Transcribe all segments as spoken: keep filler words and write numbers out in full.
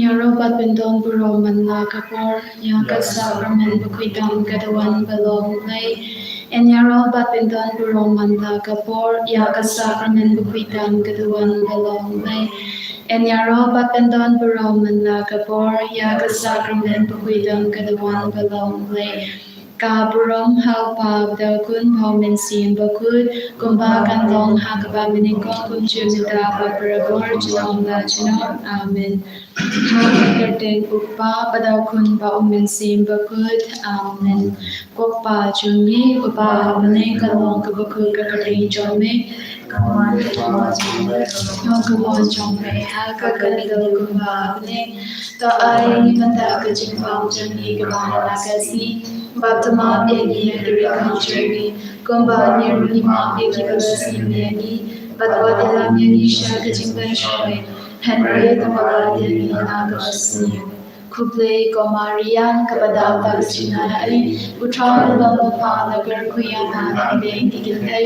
Ïaroh bad pyndon burom man la ka por, ïa ka sakramen bakhuid tam ka dawan ba long Blei. Ïaroh bad pyndon burom man la ka por, ïa ka sakramen bakhuid tam ka dawan ba long Blei. Ïaroh bad pyndon burom man la ka por, ïa ka sakramen bakhuid tam ka dawan ba long Blei. Ka burom ha u Kpa bad ha u Khun bad ha u Mynsiem Bakhuid, kumba kan long ha kaba mynnyngkong kumjuh mynta bad barabor junom la junom. Amen. Ha ka kyrteng u Kpa bad ha u Khun bad ha u Mynsiem Bakhuid. Amen. Ko Kpa jong ngi uba ha bneng, ka long kaba khuid ka kyrteng jong me. Ka mon, ka mon jong me ha ka khyndew kumba ha bneng. To ai ngi mynta ka jingbam jong ngi kaba ha ka sngi. Baptize ïa ngi ïa ki riewkam jong ngi, kumba ngi ruh ngi map ïa kiba la sngewsih ïa ngi. Bad wat ïalam ïa ngi sha ka jingpynshoi, hynrei to pynlait ïa ngi na kaba sniew. Khublei ko Maria, kaba dap da ka jingngainguh, U Trai u don bad pha, la kyrkhu ïa pha na pdeng ki kynthei,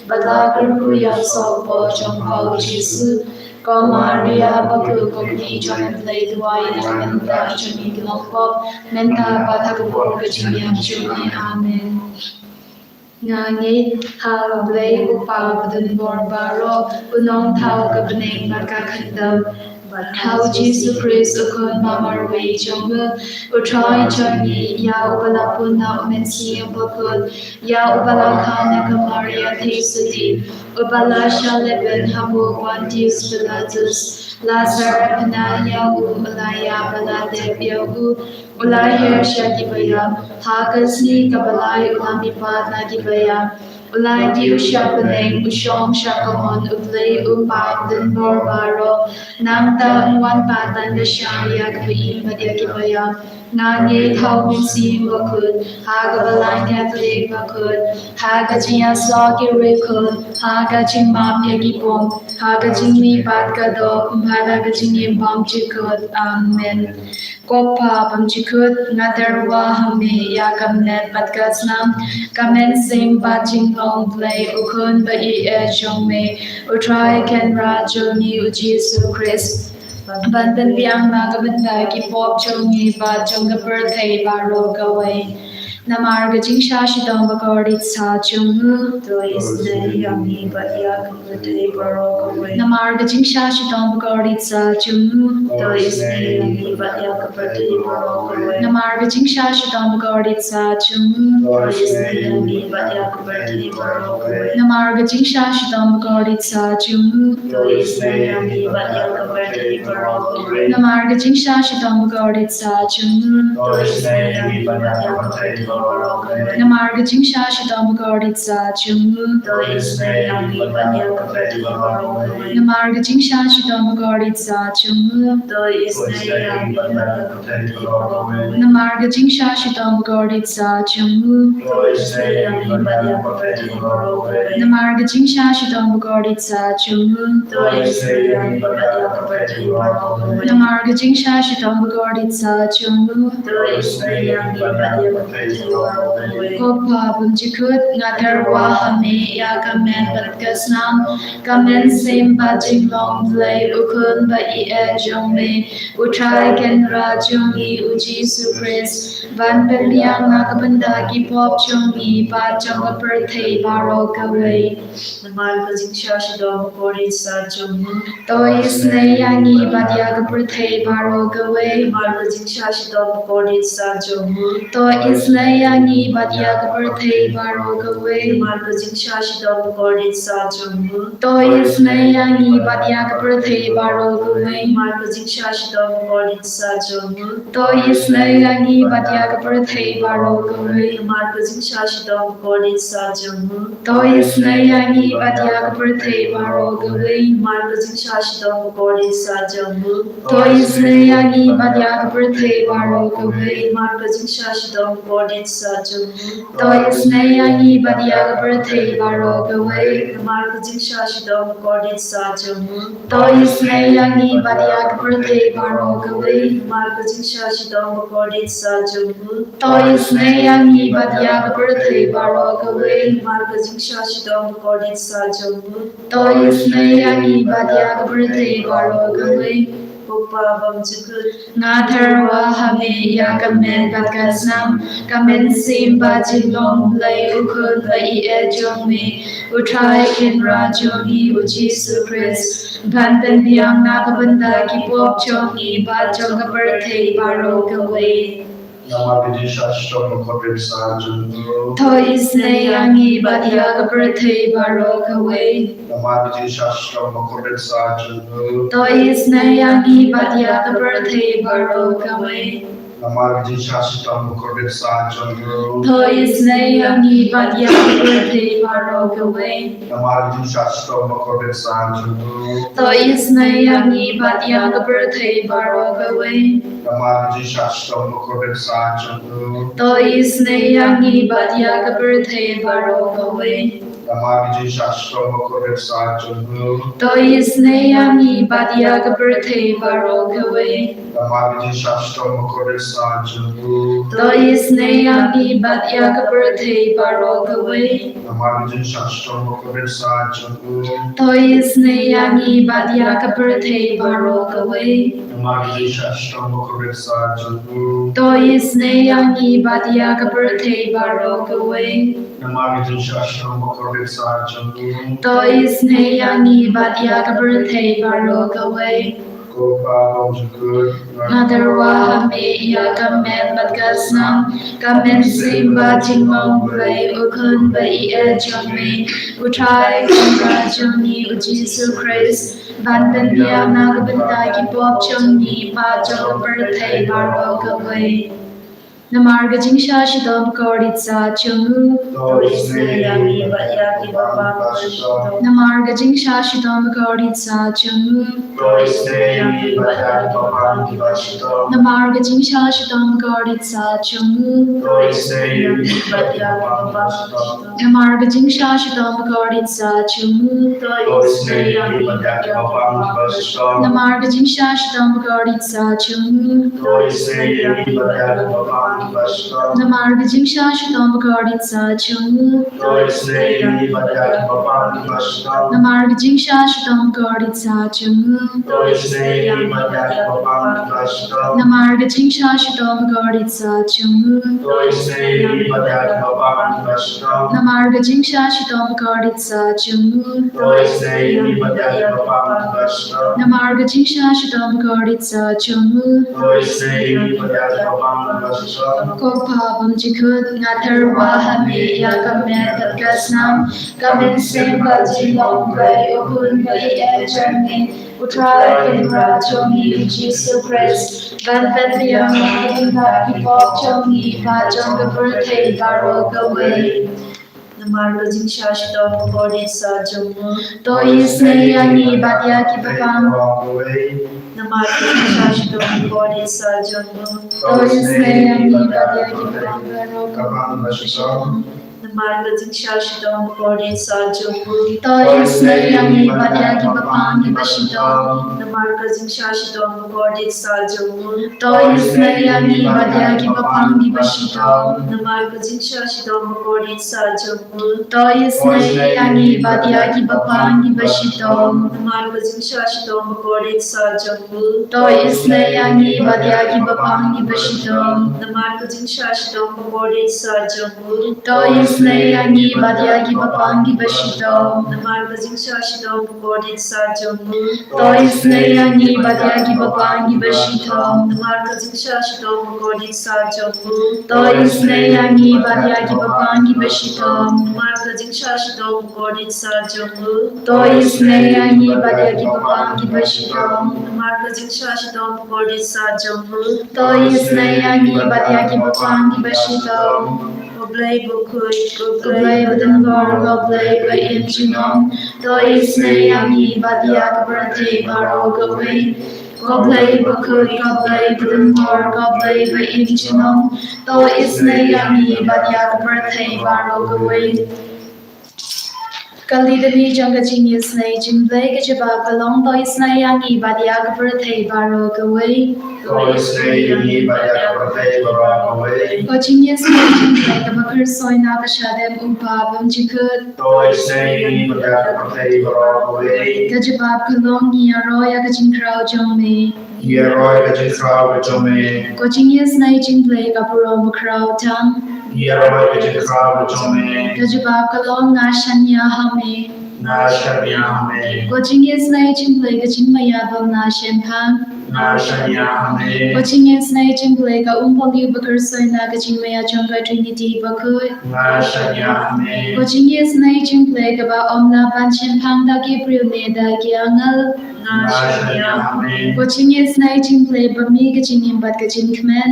bad la kyrkhu ïa u soh u por jong pha u Jisu. Ko Maria bakhuid, ko kmie jong U Blei, duwai ïa ngi ki kynthei jong ngi ki nongpop, mynta bad ha ka por ka jingïap jong ngi. Amen. Nga ngeit ha U Blei U Kpa badonbor baroh, U Nongthaw ka bneng bad ka khyndew, bad ha u Jisu Khrist u Khun ba marwei jong U, U Trai jong ngi, ïa uba la pun na U Mynsiem Bakhuid, ïa uba la kha na ka Maria Theisotti, uba la shah lehbeiñ hapoh Pontius Pilatus, la syrkhap ïa u, u la ïap, la tep ïa u, u la hiar sha kiba ïap, ha ka sngi kaba lai u la mihpat na kiba ïap, u la kiew sha bneng, u shong sha kamon U Blei U Kpa badonbor baroh. Nangta un wan pat tang ka shai ïa kiba im bad ïa kiba ïap. Nga ngeit ha U Mynsiem Bakhuid, ha ka Balang Katholik bakhuid, ha ka jingïasoh ki riewkhuid, ha ka jingmap ïa ki pop, ha ka jingmihpat ka doh, bad ha ka jingim bymjukut. Amen. Ko Kpa bymjukut, nga tyrwa ha me ïa ka met bad ka snam, ka mynsiem bad jinglong Blei U Khun ba ïeit jong me, U Trai Kynrad jong ngi U Jisu Khrist, ban pynbiang na ka bynta ki pop jong ngi bad jong ka pyrthei baroh kawei. Namar ka jingshah shitom bakordit sah jong U, to isynei ïa ngi bad ïa ka pyrthei baroh kawei. Namar ka jingshah shitom bakordit sah jong U, to isynei ïa ngi bad ïa ka pyrthei baroh kawei. Namar ka jingshah shitom bakordit sah jong U, to isynei ïa ngi bad ïa ka pyrthei baroh kawei. Namar ka jingshah shitom bakordit sah jong U, to isynei ïa ngi bad ïa ka pyrthei baroh kawei. Namar ka jingshah shitom bakordit sah jong U, to isynei ïa ngi bad ïa ka pyrthei baroh kawei. Namar ka jingshah shitom bakordit sah jong U, to isynei ïa ngi bad ïa ka pyrthei baroh kawei. Namar ka jingshah shitom bakordit sah jong U, to isynei ïa ngi bad ïa ka pyrthei baroh kawei. Namar ka jingshah shitom bakordit sah jong U, to isynei ïa ngi bad ïa ka pyrthei baroh kawei. Namar ka jingshah shitom bakordit sah jong U, to isynei ïa ngi bad ïa ka pyrthei baroh kawei. Namar ka jingshah shitom bakordit sah jong U, to isynei ïa ngi bad ïa ka pyrthei baroh kawei. Ko Kpa bymjukut, nga tyrwa ha me ïa ka met bad ka snam, ka mynsiem bad jinglong Blei U Khun ba ïeit jong me, U Trai Kynrad jong ngi U Jisu Khrist, ban pynbiang na ka bynta ki pop jong ngi bad jong ka pyrthei baroh kawei. Namar ka jingshah shitom bakordit sah jong U, to isynei ïa ngi bad ïa ka pyrthei baroh kawei. Namar ka jingshah shitom bakordit sah jong U, to isynei ïa ngi bad ïa ka pyrthei baroh kawei. Namar ka jingshah shitom bakordit sah jong U, to isynei ïa ngi bad ïa ka pyrthei baroh kawei. Namar ka jingshah shitom bakordit sah jong U, to isynei ïa ngi bad ïa ka pyrthei baroh kawei. Namar ka jingshah shitom bakordit sah jong U, to isynei ïa ngi bad ïa ka pyrthei baroh kawei. Namar ka jingshah shitom bakordit sah jong U, to isynei ïa ngi bad ïa ka pyrthei baroh kawei. Namar ka jingshah shitom bakordit sah jong U, to isynei ïa ngi bad ïa ka pyrthei baroh kawei. Namar ka jingshah shitom bakordit sah jong U, to isynei ïa ngi bad ïa ka pyrthei baroh kawei. Namar ka jingshah shitom bakordit sah jong U, to isynei ïa ngi bad ïa ka pyrthei baroh kawei. Namar ka jingshah shitom bakordit sah jong U, to isynei ïa ngi bad ïa ka pyrthei baroh kawei. Ko Nga tyrwa ha me ïa ka met bad ka snam, ka mynsiem bad jinglong Blei u Khun ba ïeit jong me, U Trai Kynrad jong ngi U Jisu Khrist, ban pynbiang na ka bynta ki pop jong ngi bad jong ka pyrthei baroh kawei. Namar ka jingshah shitom bakordit sa jong u, to isynei ïa ngi bad ïa ka pyrthei baroh kawei. Namar ka jingshah shitom bakordit sa jong u, to isynei ïa ngi bad ïa ka pyrthei baroh kawei. Namar ka jingshah shitom bakordit sa jong u, to isynei ïa ngi bad ïa ka pyrthei baroh kawei. Namar ka jingshah shitom bakordit sa jong u, to isynei ïa ngi bad ïa ka pyrthei baroh kawei. Namar ka jingshah shitom bakordit sa jong u, to isynei ïa ngi bad ïa ka pyrthei baroh kawei. Namar ka jingshah shitom bakordit sa jong u, to isynei ïa ngi bad ïa ka pyrthei baroh kawei. Namar ka jingshah shitom bakordit sa jong u, to isynei ïa ngi bad ïa ka pyrthei baroh kawei. Namar ka jingshah shitom bakordit sa jong u, to isynei ïa ngi bad ïa ka pyrthei baroh kawei. Namar ka jingshah shitom bakordit sa jong u, to isynei ïa ngi bad ïa ka pyrthei baroh kawei. Namar ka jingshah shitom bakordit sa jong u, to isynei ïa ngi bad ïa ka pyrthei baroh kawei. Ko Pa bymjukut, nga tyrwa ha me ïa ka met bad ka snam, ka mynsiem bad jinglong Blei u Khun ba ïeit jong me, U Trai Kynrad jong ngi U Jisu Khrist, ban pynbiang na ka bynta ki pop jong ngi bad jong ka pyrthei baroh kawei. Namar ka jingshah shitom bakordit sa jong u, to isynei ïa ngi bad ïa kiba pang kiba shitom. Namar ka jingshah shitom bakordit sa jong u, to isynei ïa ngi bad ïa kiba pang kiba shitom. Namar ka jingshah shitom bakordit sa jong u, to isynei ïa ngi bad ïa kiba pang kiba shitom. Namar ka jingshah shitom bakordit sa jong u, to isynei ïa ngi bad ïa kiba pang kiba shitom. Namar ka jingshah shitom bakordit sa jong u, to isynei ïa ngi bad ïa kiba pang kiba shitom. Namar ka jingshah shitom bakordit sa jong u, to isynei ïa ngi bad ïa kiba pang kiba shitom. Namar ka jingshah shitom bakordit sa jong u, to isynei ïa ngi bad ïa kiba pang kiba shitom. Namar ka jingshah shitom bakordit sa jong u, to isynei ïa ngi bad ïa kiba pang kiba shitom. Namar ka jingshah shitom bakordit sa jong u, to isynei ïa ngi bad ïa kiba pang kiba shitom. Namar ka jingshah shitom bakordit sa jong u, to isynei ïa ngi bad ïa kiba pang kiba shitom. Ko Pa bymjukut, nga tyrwa ha me ïa ka met bad ka snam, ka mynsiem bad jinglong Blei u Khun ba ïeit jong me, U Trai Kynrad jong ngi U Jisu Khrist, ban pynbiang na ka bynta ki pop jong ngi bad jong ka pyrthei baroh kawei. Namar ka jingshah shitom bakordit sa jong u, to isynei ïa ngi bad ïa kiba pang. Namar ka jingshah shitom bakordit sa jong u, to isynei ïa ngi bad ïa kiba pang baroh kawei. Namar ka jingshah shitom bakordit sa jong u, to isynei ïa ngi bad ïa kiba pang kiba shitom. Namar ka jingshah shitom bakordit sa jong u, to isynei ïa ngi bad ïa kiba pang kiba shitom. Namar ka jingshah shitom bakordit sa jong u, to isynei ïa ngi bad ïa kiba pang kiba shitom. Namar ka jingshah shitom bakordit sa jong u, to isynei ïa ngi bad ïa kiba pang kiba shitom. Namar ka jingshah shitom bakordit sa jong u, to isynei ïa ngi bad ïa kiba pang kiba shitom. Namar ka jingshah shitom bakordit sa jong u, to isynei ïa ngi bad ïa kiba pang kiba shitom. Namar ka jingshah shitom bakordit sa jong u, to isynei ïa ngi bad ïa kiba pang kiba shitom. Namar ka jingshah shitom bakordit sa jong u, to isynei ïa ngi bad ïa kiba pang kiba shitom. Namar ka jingshah shitom bakordit sa jong u, to isynei ïa ngi bad ïa kiba pang kiba shitom. Ko Blei bakhuid, ko Blei badonbor, ko Blei ba im junom, to isynei ïa ngi bad ïa ka pyrthei baroh kawei. Ko Blei bakhuid, ko Blei badonbor, ko Blei ba im junom, to isynei ïa ngi bad ïa ka pyrthei baroh kawei. Ka Litany jong ka jingisynei jong U Blei, ka jubab ka long, to isynei ïa ngi bad ïa ka pyrthei baroh kawei. To isynei ïa ngi bad ïa ka pyrthei baroh kawei. Ka jingisynei jong U Blei kaba khuid na ka shadem u Pa bymjukut. To isynei ïa ngi bad ïa ka pyrthei baroh kawei. Ka jubab ka long, ngi ïaroh ïa ka jingkhraw jong me. Ïaroh ka jingkhraw ka jong me. Ko jingïasnoh jong U Blei ka burom bakhraw tam. Ïaroh ka jingkhraw ka jong me. Ka jubab ka long nga shaniah ha me. Nga shaniah ha me. Ko jingïasnoh jong U Blei ka jingmaïa bym lah shemphang. Nga shaniah ha me. Ko jingïasnoh jong U Blei ka um baliu bakhuid soi na ka jingmaïa jong ka Trinity bakhuid. Nga shaniah ha me. Ko jingïasnoh jong U Blei kaba ym lah ban shemphang da ki briew ne da ki angel. Nga shaniah ha me. Ko jingïasnoh jong U Blei ba mih ka jingim bad ka jingkmen.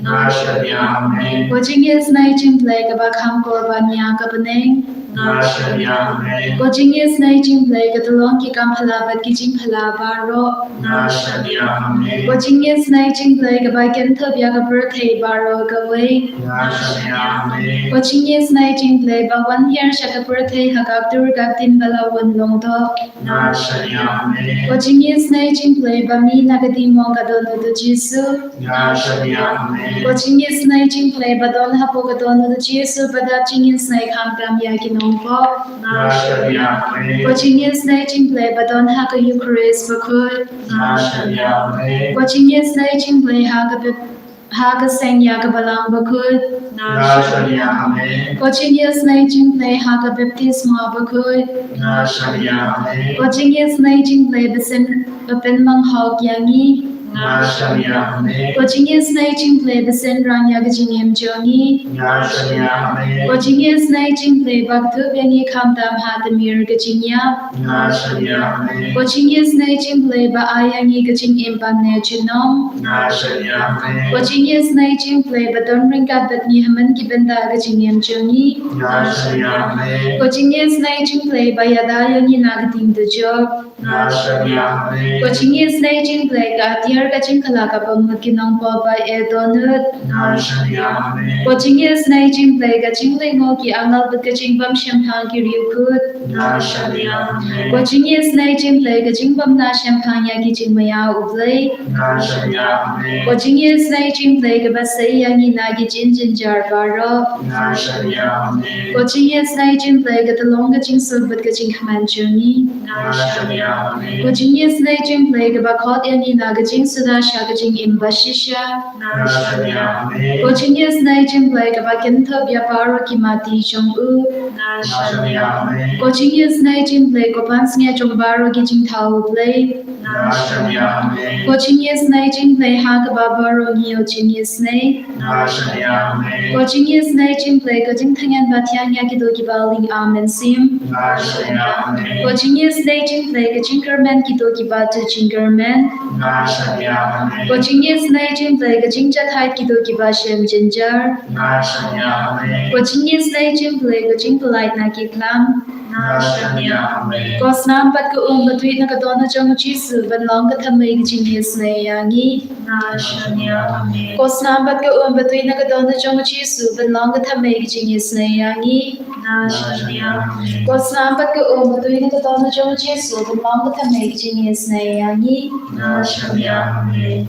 Nga shaniah ha me. Ko jingïasnoh jong U Blei kaba kham kor ban ïa ka bneng. Nga shaniah ha me. Ko jingïasnoh jong U Blei ka tyllong ki kam phylla bad ki jingphylla baroh. Nga shaniah ha me. Ko jingïasnoh jong U Blei kaba kynthup ïa ka pyrthei baroh kawei. Nga shaniah ha me. Ko jingïasnoh jong U Blei ba wan hiar sha ka pyrthei ha ka ktur ka ktien ba la wan long doh. Nga shaniah ha me. Ko jingïasnoh jong U Blei ba mih na ka dieng mong ka don uta u Jisu. Nga shaniah ha me. Ko jingïasnoh jong U Blei ba don hapoh ka don uta u Jisu ba dap jingïasnoh khamtam ïa ki nongpop. Nga shaniah ha me. Ko jingïasnoh jong U Blei ba don ha ka Eukharist bakhuid. Nga shaniah ha me. Ko jingïasnoh jong U Blei ha ka bep- ha ka seng ïa ka Balang bakhuid. Nga shaniah ha me. Ko jingïasnoh jong U Blei ha ka baptisma bakhuid. Nga shaniah ha me. Ko jingïasnoh jong U Blei ba sngewbha ban mang hok ïa ngi. Nga shaniah ha me. Ko jingïasnoh jong U Blei ba synran ïa ka jingim jong ngi. Nga shaniah ha me. Ko jingïasnoh jong U Blei ba kdup ïa ngi khamtam ha tmier ka jingïap. Nga shaniah ha me. Ko jingïasnoh jong U Blei ba ai ïa ngi ka jingim ban ne junom. Nga shaniah ha me. Ko jingïasnoh jong U Blei ba don ryngkat bad ngi ha man ki bynta ka jingim jong ngi. Nga shaniah ha me. Ko jingïasnoh jong U Blei ba ïada ïa ngi na ka ding dujok. Nga shaniah ha me. Ko jingïasnoh jong U Blei ka tiar ka jingkhlaiñ ka bym mut ki nongpop ba ïa dohnud. Nga shaniah ha me. Ko jingïasnoh jong U Blei ka jinglyngngoh ki angel bad ka jingbym shemphang ki riewkhuid. Nga shaniah ha me. Ko jingïasnoh jong U Blei ka jingbym lah shemphang ïa ki jingmaïa U Blei. Nga shaniah ha me. Ko jingïasnoh jong U Blei kaba sei ïa ngi na ki jingjynjar baroh. Nga shaniah ha me. Ko jingïasnoh jong U Blei ka tyllong ka jingsuk bad ka jingkmen jong ngi. Nga shaniah ha me. Ko jingïasnoh jong U Blei kaba khot ïa ngi na ka jingsuda sha ka jingim bashisha. Nga shaniah ha me. Ko jingïasnoh jong U Blei kaba kynthup ïa baroh ki mati jong u. Nga shaniah ha me. Ko jingïasnoh jong U Blei ko pansngiat jong baroh ki jingthaw U Blei. Nga shaniah ha me. Ko jingïasnoh jong U Blei ha kaba baroh ngi ïoh jingïasnoh. Nga shaniah ha me. Ko jingïasnoh jong U Blei ka jingthngan ba thiang ïa kito kiba lyngba mynsiem. Nga shaniah ha me. Ko jingïasnoh jong U Blei ka jingkyrmen kito kiba tu jingkyrmen. Nga shaniah ha me. Ko jingïasnoh jong U Blei ka jingjahthait kito kiba shem jynjar. Nga shaniah ha me. Ko jingïasnoh jong U Blei ka jingpyllait na ki klam. Nga shaniah ha me. Ko snam bad ka um ba tuid na ka dohnud jong u Jisu ban long ka thymmei ka jingïasnoh ïa ngi. Nga shaniah ha me. Ko snam bad ka um ba tuid na ka dohnud jong u Jisu ban long ka thymmei ka jingïasnoh ïa ngi. Nga shaniah ha me. Ko snam bad ka um ba tuid na ka dohnud jong u Jisu ban long ka thymmei ka jingïasnoh ïa ngi. Nga shaniah ha me.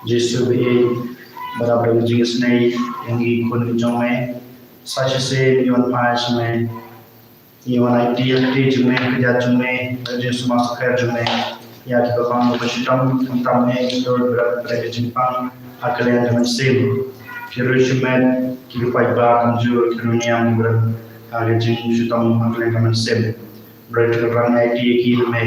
Jisu ba ïeit, ba dap da ka jingïasnoh ïa ngi ki khun ki jong me. Sa shisien ngi wan phai sha me. Ngi wan aiti ïa ka kti jong me, ka jaid jong me, ka jingsumar sukher jong me. Ïa kiba pang kiba shitom, khamtam me, ngi don bret bret ka jingpang ha ka liang ka mynsiem. Ki riewshimet, kiba paidbah, kumjuh ki riewniam, kiba don ha ka jingshitom ha ka liang ka mynsiem. Bret ka rang aiti ïa ki me.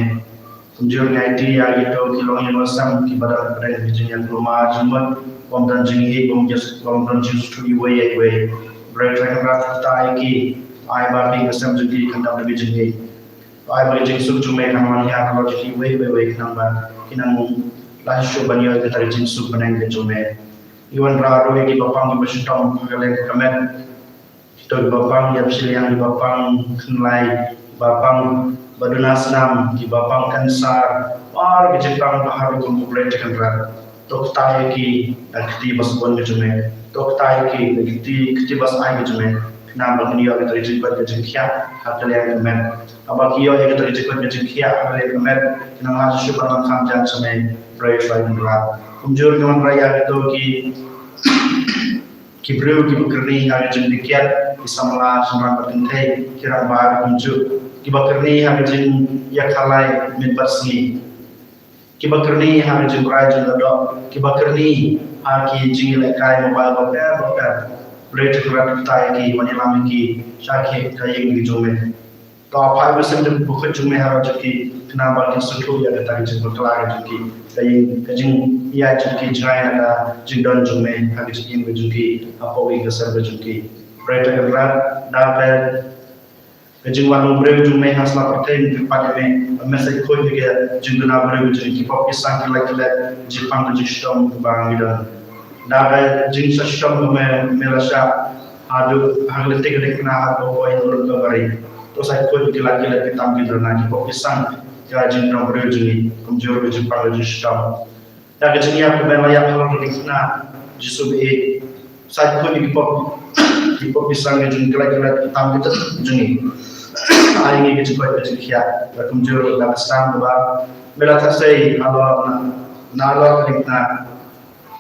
Kumjuh ngi aiti ïa kito ki longïing longsem kiba don ha ka jingïakhun jingmut, bym don jingïeit, bym jingïeit, bym don jingsngewthuh iwei ïa iwei. Bret ka rang kata ïa ki, ai ba ka ïing ka sem jong ki kan dap da ka jingïeit. Ai ba ka jingsuk jong me kan wan ïa ka lok jong ki iwei pa iwei khnang ba kin nang lah shuh ban ïoh ïa kata ka jingsuk bneng ka jong me. Ngi wanrah ruh ïa kiba pang kiba shitom ha ka liang ka met. Kito kiba pang ïap shiliang, kiba pang khyndai, kiba pang ba duna snam, kiba pang kansar, baroh ki jingpang ba harum kum u Blei Trai Kynrad. To kta ïa ki da ka kti ba sbun ka jong me. To kta ïa ki da ka kti, kti ba shai ka jong me. Khnang ba kin ïoh ïa kata ka jingkoit ka jingkhiah ha ka liang ka met. Haba ki ïoh ïa kata ka jingkoit ka jingkhiah ha ka liang ka met, kin nang lah shuh ban wan kham jan sha me, Blei Trai Kynrad. Kumjuh ngi wanrah ïa kito ki Ki briew kiba kyrni ha ka jingpynkhiah, ki samla shynrang bad kynthei, ki rangbah kumjuh. kiba kyrni ha ka jingïakhalai mynbarsngi, kiba kyrni ha ka jingbrai jingïadoh, kiba kyrni ha ki jingïalehkai mobile bapher bapher. Hynrei to kyrpad ïa ki, wan ïalam ïa ki sha ka ïing ka jong me. To phai u Mynsiem Bakhuid jong me haroh jong ki khnang ba kin sngewthuh ïa kata ka jingbakla ka jong ki, ka ïing ka jingïaid jong ki, jngai na ka jingdon jong me ha ka jingim ka jong ki, hapoh ïing ka sem ka jong ki. Hynrei to kyrpad da ka ka jingwan u briew jong me ha sla pyrthei, ngi kyrpad ïa me, me sa khuid ïa ka jingduna briew jong ngi, ki pop ki sang, ki lait ki lait, jingpang ka jingshitom kaba ngi don. Da ka jingshitom kaba me, me la shah haduh ha ka lynti ka dei kane, haduh ha ka ïing Kalbari. To sa khuid ïa ki lait ki lait, ki tam ki duna, ki pop ki sang ka jingduna briew jong ngi, kumjuh ruh ka jingpang ka jingshitom. Da ka jingïap kaba me la ïap halor kane ka ding khynnah Jisu ba ïeit, sa khuid ïa ki pop, ki pop ki sang, ki jingkhlaiñ khlaiñ, ki tam ki tep jong ngi. Ai ngi ka jingkoit ka jingkhiah, da kumjuh ruh da ka sdang kaba me la theh sei halor na, nalor kane ka ding khynnah.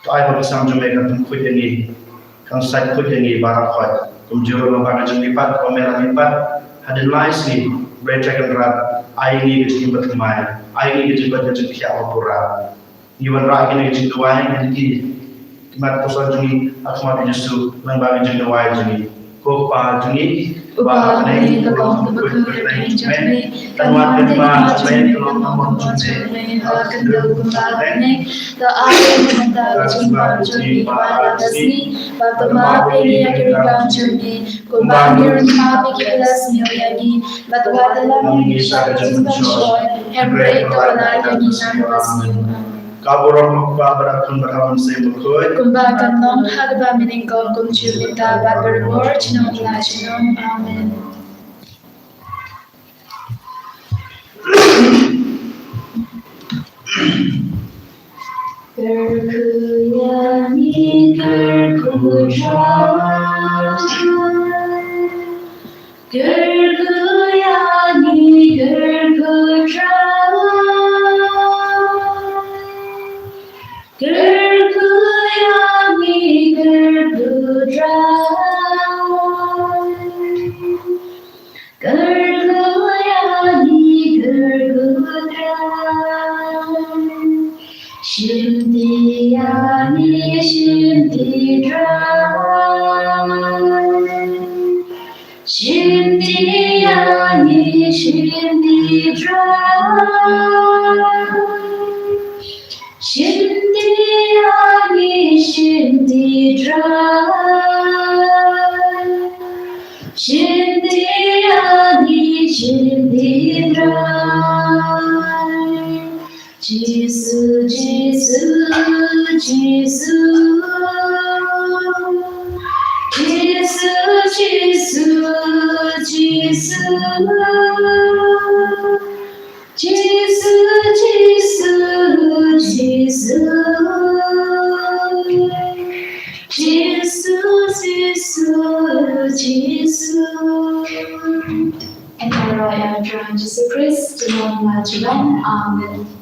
To ai ba ka sdang jong me kan pynkhuid ïa ngi, kan sa khuid ïa ngi baroh khoit. Kumjuh ruh lyngba ka jingmihpat kaba me la mihpat hadien lai sngi, Blei Trai Kynrad, ai ngi ka jingim bathymmai, ai ngi ka jingkoit ka jingkhiah bapura. Ngi wanrah ïa kine ki jingduwai, ïa kine ki mat puson jong ngi ha khmat u Jisu, lyngba ki jingduwai jong ngi. Ko Kpa jong ngi uba ha bneng, ka long kaba kyrkhu ïa ka kyrteng jong me, kan wan ka hima jong me, kan long ka mon jong me ha ka khyndew kumba ha bneng. To ai ïa ngi mynta ka jingbam jong ngi kaba ha ka sngi, bad to map ïa ngi ïa ki riewbang jong ngi, kumba ngi ruh ngi map ïa kiba la sniew ïa ngi, bad wat ïalam ïa ngi sha ka jingpynshoi, hynrei to pynlait ïa ngi na kaba sniew. Amen. Ka burom ha U Kpa bad ha U Khun bad ha U Mynsiem Bakhuid. Kumba kan long ha kaba mynnyngkong, kumjuh mynta bad baroh junom la junom. Amen. Kyrkhu ïa ngi, kyrkhu Trai. Kyrkhu ïa ngi, kyrkhu Trai. Kyrkhu ïa ngi, kyrkhu Trai. Kyrkhu ïa ngi, kyrkhu Trai. Shim ti ïa ngi, shim ti Trai. Shim ti ïa ngi, shim ti Trai. Shim ti ïa ngi, shim ti Trai. Shim ti ïa ngi, shim ti Trai. Jisu, Jisu, Jisu. Jisu, Jisu, Jisu. Jisu, Jisu, Jisu. Jisu, Jisu, Jisu. Ïa ka kyrteng jong U Trai Jisu Khrist, to ngi la ju wan. Amen.